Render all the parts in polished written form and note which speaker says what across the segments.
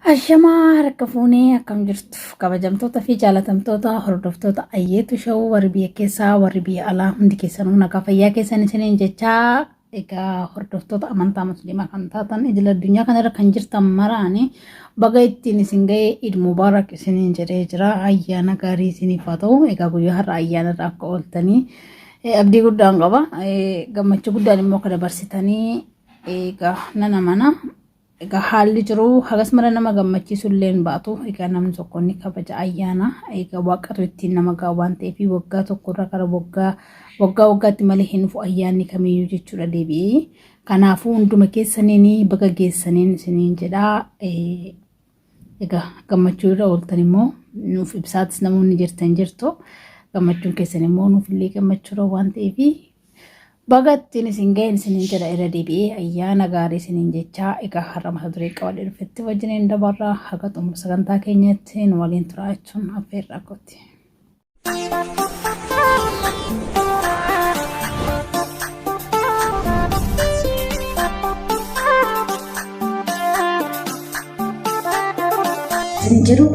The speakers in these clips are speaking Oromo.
Speaker 1: Ashamaa harka fuunee akkam jirtu kabajamtoota fi jaalatamtoota hordoftoota Ayyeetu Show warri biyya keessaa warri biyya alaa hundi keessanuu nagaa fayyaa keessan isiniin jechaa egaa hordoftoota amantaa musliimaa kan taatan idil addunyaa kanarra kan jirtan maraani baga ittiin isin ga'e Eid Mubarak isiniin jedhee jira ayyaana gaarii isiniif haa ta'u egaa guyyaa har'a ayyaana irra akka ooltanii abdii guddaan qaba gammachuu guddaan immoo akka dabarsitanii egaa nan amana. Egaa haalli jiru hagas mara nama gammachiisu illee hin baatu. Egaa namni tokko ni kabaja ayyaana. Egaa waaqatu ittiin nama ga'a waan ta'eef waggaa tokko irraa gara waggaa waggaa waggaatti malee hin dhufu ayyaanni kamiyyuu jechuudha deebi'ee. Kanaafuu hunduma keessaniin baga geessaniin isiniin jedha. Egaa gammachuu irra ooltan immoo nuuf ibsaatis namoonni jirtan jirtu. Gammachuun keessan immoo nuuf illee gammachuudha waan ta'eef Baga ittiin isin ga'een isiniin jedha irra deebi'ee ayyaana gaarii isiniin jechaa egaa har'a mata duree qabadhee dhufetti wajjiniin dabarraa haga xumura sagantaa keenyatti nu waliin turaa jechuun affeerraa kooti. Isin jedhu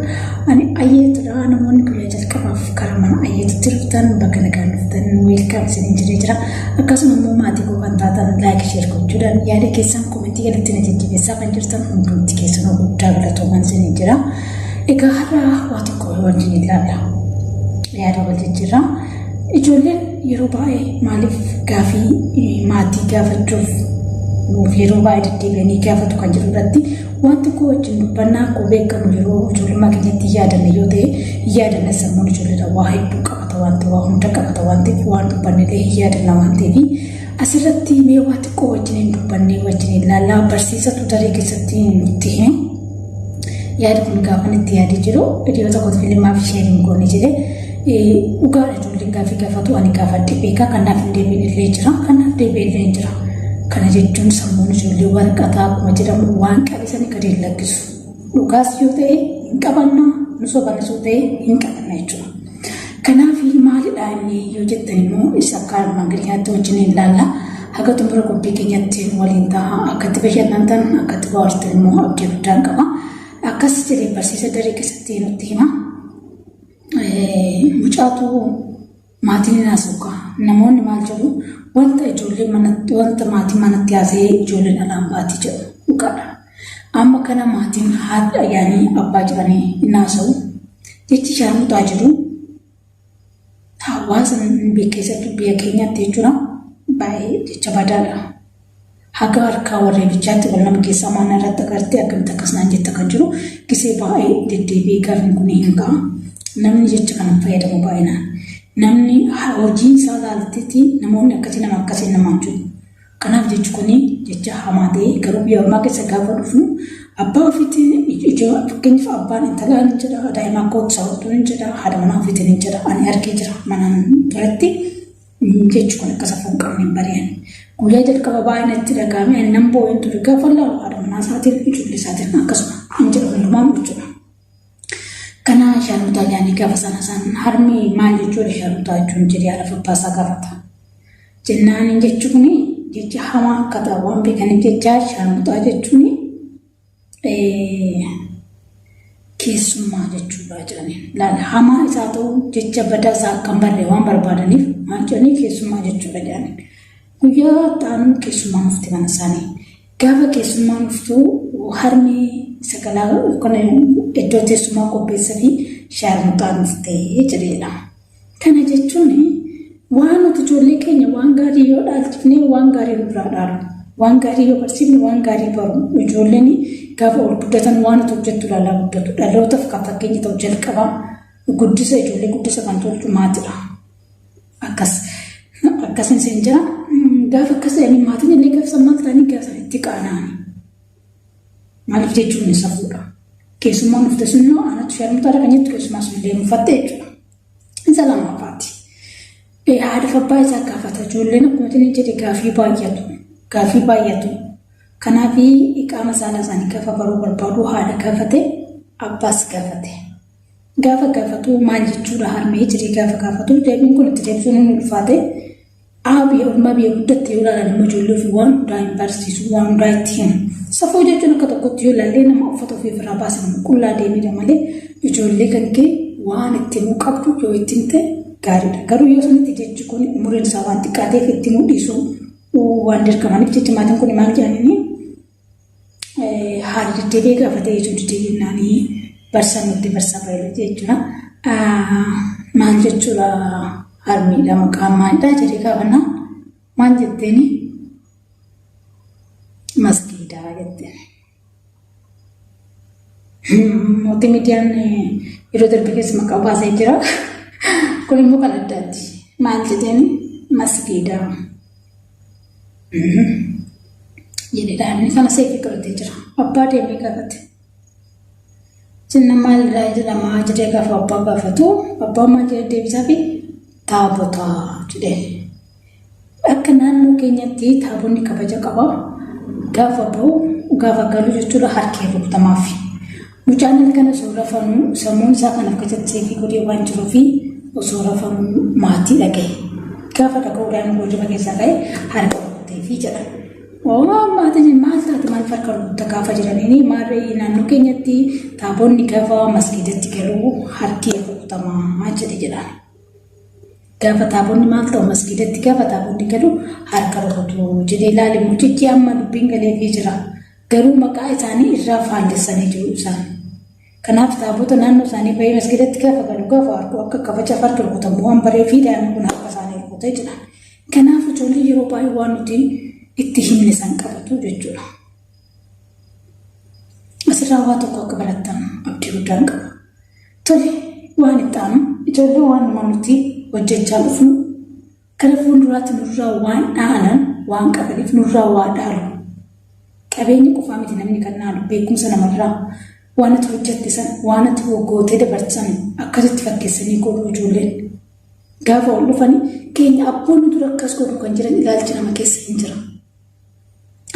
Speaker 1: ani ayyeetudha namoonni guyyaa jalqabaaf karaa mana ayyeetutti dhuftan bakka nagaan dhuftan weelkaam isiniin jedhee jira akkasuma immoo maatii koo kan taatan laayik sheer gochuudhaan yaada keessan komentii jalatti na jajjabeessaa kan jirtan hundumti keessanuu guddaa galatoomaan isiniin jira egaa har'a waa tokko wajjin ilaalla yaada wal jijjiirraa ijoolleen yeroo baay'ee maaliif gaafii maatii gaafachuuf yeroo baay'ee deddeebi'anii gaafatu kan jedhu irratti Waan tokko wajjin dubbannaa akkuma beekamu yeroo ijoollummaa keenyatti hin yaadanne yoo ta'e hin yaadanne sammuun ijoolleedha waa hedduu qabata waan ta'eef waa hunda qabata waan ta'eef waan dubbanne illee hin yaadanna waan ta'eef asirratti mee waa xiqqoo wajjin hin dubbannee wajjin hin laallaa barsiisatu daree keessatti nutti hime. Yaadi kun gaafan itti yaadee jiru hiriyoota tokkotti filimaaf sheeriin goone jedhee dhugaadha ijoolleen gaafii gaafatu ani gaafadhe beekaa kanaaf hin deebiin illee jira kanaaf deebi'ee illee jira. Kana jechuun sammuun ijoollee waraqataa akkuma jedhamu waan qabe sana gadi hin lakkisu. Dhugaas yoo ta'e hin qabanna, nu sobanis yoo ta'e hin qabanna jechuudha. Kanaaf maalidha inni yoo jettan immoo isa akka armaan gadiyaatti wajjin hin ilaalla. Haga xumura qophii keenyatti waliin ta'a. Akka itti bashannantan, akka itti bohaartan immoo abdii guddaan qaba. Akkas jedhee barsiisa daree keessatti nutti hima. Mucaatu Maatiin hin haasa'u kaa. Namoonni maal jedhu wanta ijoolleen manatti wanta maatiin manatti haasa'ee ijoolleen alaan baati jedhu dhugaadha. Amma kana maatiin haadha yaanii abbaa jedhanii hin haasa'u. Jechi shaarmuxaa jedhu hawaasa keessattuu biyya keenyatti jechuudha baay'ee jecha badaadha. Haga harkaa warreebichaatti wal nama keessaa maal narratti agartee akkamitti akkas naan jetta kan jiru gisee baay'ee deddeebi'ee gaafiin kun hin ka'a. Namni jecha kana fayyadamu baay'inaan. Namni hojii isaa laalteeti namoonni akkasii nama akkasii namaan jiru. Kanaaf jechi kun jecha hamaa ta'e garuu biyya ormaa keessa gaafa dhufnu abbaa ofiitiin ijoo fakkeenyaaf abbaan intalaa ni jedha daa'ima kootu sababtuu ni jedha haadha manaa ofiitiin ni jedha ani argee jira manaan turetti. Jechi kun akka safuu hin qabne hin bari'an. Guyyaa jalqaba baay'ee natti dhaga'ame ani nan boo'een ture gaafa laalu haadha manaa isaatiin ijoollee isaatiin akkasuma hin jedhu hundumaan jechuudha. Kana shaarmuxaa jedhanii gaafa sana isaan harmi maal jechuudha shaarmuxaa jechuun jedhee haadha abbaa isaa gaafata. Jennaan jechi kun jecha hamaa akka ta'u waan beekaniif jecha shaarmuxaa jechuun keessummaa jechuudha jedhanii. Laal hamaa isaa ta'u jecha badaa isaa akka hin barre waan barbaadaniif maal jedhanii keessummaa jechuudha jedhanii. Guyyaa ta'an keessummaan dhufte mana isaanii. Gaafa keessummaan dhuftu harmi sagalaa yookaan iddoo teessumaa qopheessa fi shaarmuxaan dhufte jedheedha. Kana jechuun waan nuti ijoollee keenya waan gaarii yoo dhaalchifne waan gaarii nu biraa dhaalu. Waan gaarii yoo barsiifne waan gaarii baru. Ijoolleen gaafa ol guddatan waan nuti hojjettu ilaalaa guddatu. Dhalootaaf kan fakkeenya ta'u jalqaba guddisa ijoollee guddisa kan tolchu maatidha. Akkas akkasin sin jira. Gaafa akkas ta'anii maatiin illee gaafa san maal ta'anii gaafa san itti qaana'ani. Maaliif jechuun ni safuudha. Keessummaan dhufte sun immoo anatu sharmuxaadha kan jettu keessummaa sun illee muffatte jechuudha. Isa lammaffaati. Haadha fi abbaa isaa gaafata. Ijoolleen akkuma isin jedhe gaafii baay'atu. Gaafii baay'atu. Kanaaf qaama saalaa isaanii gaafa baruu barbaadu haadha gaafate abbaas gaafate. Gaafa gaafatu maal jechuudha harmee jedhee gaafa gaafatu deebiin kun itti deebisuun hin ulfaate. Aa biyya ormaa biyya guddatte yoo ilaalan immoo ijoollee ofii waan hundaa hin barsiisu, waan hundaa itti himu. Safuu jechuun akka tokkotti yoo ilaalle nama uffata ofii ofirraa baase nama qullaa deemedha malee ijoollee kan kee waan itti himuu qabdu yoo itti himte gaariidha. Garuu yoo sanitti jechi kun umuriin isaa waan xiqqaa ta'eef itti himuu dhiisuu waan dirqamaniif jecha maatiin kun maal jedhanii haala deddeebi'ee gaafatee jechuun didee jennaanii barsaa nutti barsaa baay'ee jechuudha. Maal jechuudha harmiidha maqaan maalidha jedhee gaafannaa maal jetteeni masgiidaa jetteen. Mootii miidiyaan yeroo darbe keessa maqaa baasee jira. Kun immoo kan addaati. Maal jedheen masgiidaa. Jedhee daa'imni kana seefii qabatee jira. Abbaa deemee gaafate. Jinna maalirraa jedhamaa jedhee gaafa abbaa gaafatu abbaan maal jedhee deebisaa fi taabota jedhee. Akka naannoo keenyatti taabonni kabaja qaba. Gaafa ba'u gaafa galu jechuudha harkee rukutamaaf. Mucaan halkan osoo rafanuu sammuun isaa kan of keessatti seefii godhee waan jiruufi osoo rafanuu maatii dhagahe. Gaafa dhaga'u daa'ima hirriba keessaa ka'e harka rukuteefii jedha. Oo maatiin maal taate maal harka rukutta gaafa jedhaniini maarree naannoo keenyatti taabonni gaafa masgiidatti galuu harki rukutamaa jedhe jedhaan. Gaafa taabonni maal ta'u masgiidatti gaafa taabonni galu harka rukutu jedhee ilaali mucichi amma dubbiin galeefii jira. Garuu maqaa isaanii irraa faallessanii jiru isaan. Kanaaf taabota naannoo isaanii bahee masgiidatti gaafa galu gaafa argu akka kabajaaf harki rukutamu waan baree fi daa'imni kun harka isaanii rukutee jira. Kanaaf ijoollee yeroo baay'ee waan nuti itti himne san qabatu jechuudha. Asirraa waa tokko akka barattan abdii guddaan qaba. Tole waan itti aanu ijoollee waan nuti hojjechaa dhufnu Gara fuulduraatti nurraa waan dhaalan waan qabaniif nurraa waa dhaalu. Qabeenya qofaa miti namni kan dhaalu beekumsa namarraa waan ati hojjette san waan ati gootee dabarsan akkasitti fakkeessanii godhu ijoolleen. Gaafa ol dhufanii keenya abboonni dura akkas godhu kan jiran ilaalchi nama keessa hin jira.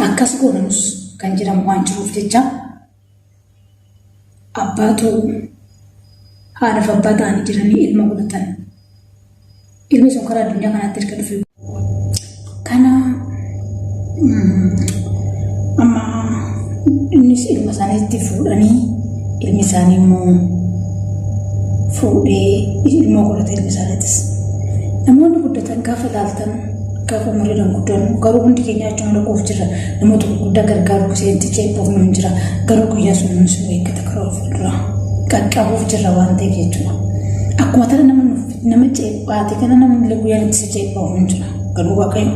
Speaker 1: Akkas goonanus kan jedhamu waan jiruuf jecha abbaatu haadhaaf abbaa ta'anii jiranii ilma godhatan. Ilmi sun karaa addunyaa kanaatti erga dhufe. Kana amma innis ilma isaaniitti fuudhanii ilmi isaanii immoo fuudhee ilmoo godhate ilmi isaaniitis. Namoonni guddatan gaafa ilaaltan gaafa umuriidhaan guddannu garuu hundi keenya achuma dhaquuf jirra. Namoota gurguddaa gargaaruu seenti ceephoofnu hin jira. Garuu guyyaa sun nus nu eeggata karaa fuulduraa qaqqabuuf jirra waan ta'eef jechuudha. Akkuma tana nama nama ceephaate kana namni illee guyyaan itti si ceephaa'u hin jira. Garuu Waaqayyo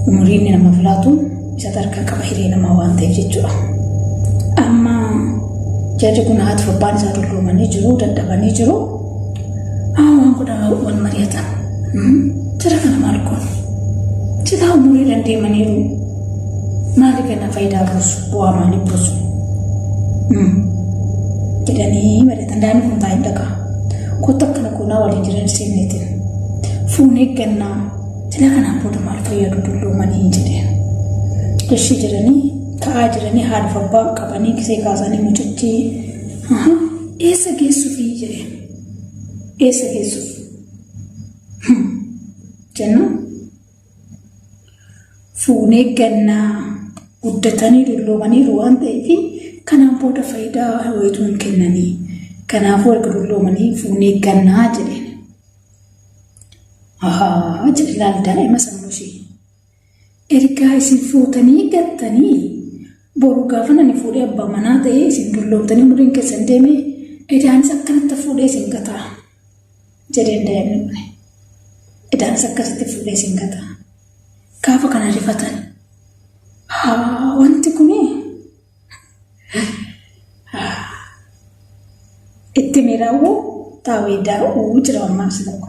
Speaker 1: umurii inni namaaf laatu isa harkaa qaba hiree namaa waan ta'eef jechuudha. Amma jarri kun haati fi abbaan isaa dulloomanii jiru, dadhabanii jiru. Waan godhaa wal mari'atan. Jara kana maal goonu? Silaa umuriidhaan deemaniiru. Maali kana faayidaa buusu? Bu'aa maalii buusu? Jedhanii mari'atan. Daa'imni kun taa'ee dhagaa. Kottu akkana goonaa waliin jiran seemneetiin. Fuunee gannaa. Silaa kanaan booda maal fayyadu dulloomanii jedheen. Ishii jedhanii ka'aa jiranii haadha abbaa qabanii kisee kaasanii mucichi eessa geessuufii jedheen. Eessa geessuuf? Jennaan fuunee gannaa guddatanii dulloomaniiru waan ta'eef kanaan booda faayidaa wayituu hin kennanii. Kanaafuu erga dulloomanii fuunee gannaa jedheen. Ahaa jedhe laal daa'ima sammuu ishee. Ergaa isin fuutanii gattanii boru gaafa nani fuudhee abbaa manaa ta'ee isin dulloomtanii umriin keessan deeme edaanis akkanatti fuudhee isin gataa jedheen daa'imni kun. Edaanis akkasitti fuudhee isin gataa. Gaafa kana rifatan haa wanti kuni Itti miiraawwuu taawee daa'uu jira mammaaksa tokko.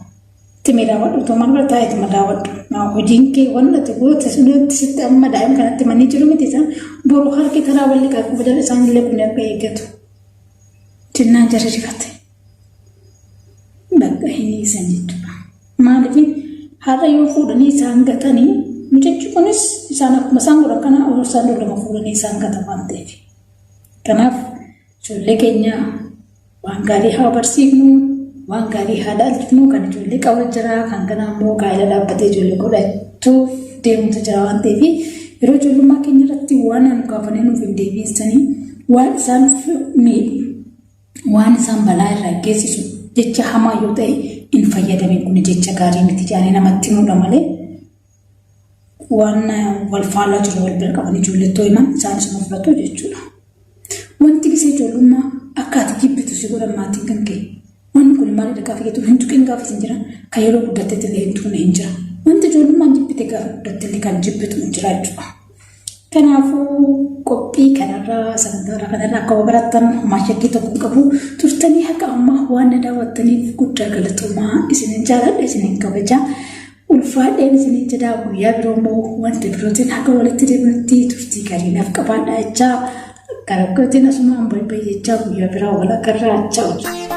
Speaker 1: Itti miiraawwadhu utuu maal bira taa'ee itti daawwadhu. Hojiin kee wanni ati goote sunitti sitti amma daa'ima kanatti manii jiru miti isaan boru harki karaa walli qaqqabu jala isaan illee kun akka eeggatu. Jennaan jarri rifate. Bakka hin hiisan jechuudha. Maaliif har'a yoo fuudhanii isaan gatanii mucichi kunis isaan akkuma isaan godhan kana isaan dulluma fuudhanii isaan gatan waan ta'eef. Kanaaf ijoollee keenya waan gaarii haa barsiifnu, Waan gaarii haa dhaalchifnu kan ijoollee qabu jira kan kana immoo gaa'ela dhaabbatee ijoollee godhachuuf deemutu jira waan ta'eef yeroo ijoollummaa keenya irratti waan nu gaafannee nuuf hin deebiisanii waan isaan miidhu waan isaan balaa irraa geessisu jecha hamaa yoo ta'e hin fayyadamin kun jecha gaarii miti jedhanii namatti himuudha malee waan wal faallaa jiru wal bira qaban ijoollettoo himan isaanis nu fudhatu jechuudha. Wanti gisee ijoollummaa akka ati jibbitu si godhan maatiin kan kee. Wanni kun maalidha gaafa jettu hin tuqin gaafa isin jira kan yeroo guddattetti illee hin tuqne hin jira. Wanti ijoollummaan jibbite gaafa guddatte illee kan jibbitu hin jira jechuudha. Kanaafuu qophii kanarraa sagantaa kanarraa akka barattan homaa shakkii tokko hin qabu turtanii haqa ammaa waan na daawwattaniif guddaa galatoomaa isinin jaaladha isinin kabaja. Ulfaadheen isinin jedhaa guyyaa biroo immoo wanta birootiin haga walitti deebinutti turtii gaarii naaf qabaadhaa jechaa gara kootiin asumaan baay'ee jechaa guyyaa biraa wal agarraa ciao.